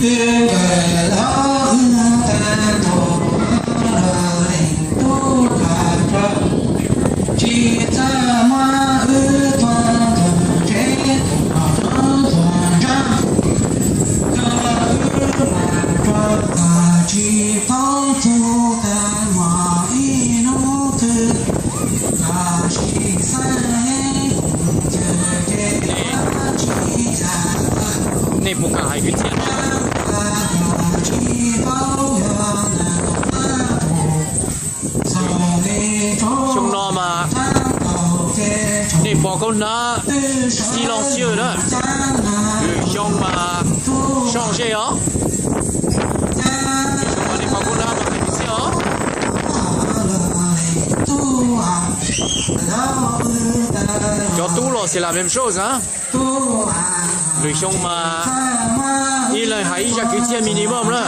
Wb nkawm hlob wb tag nrho los leej tub kawm rog, tsis txawj muab wb tuag ntawm tsev tuag hnub tuag ntsab, yog wb mam rov kom tsis paub txug tag mog ib hnub twg, kom sim xav ib mus txog tsev tsis yog. Nej puas kam hais kwv txhiaj? Xyoo no mas nej pom Kaub Hnab silencieux na, lwm xyoo mas soj zej os. Lwm xyoo mas nej pom Kaub Hnab mas hais kwv txhiaj os. Cov tub los c'est la même chose na. Lwm xyoo mas ib leeg hais ib zaj kwv txhiaj minimum na.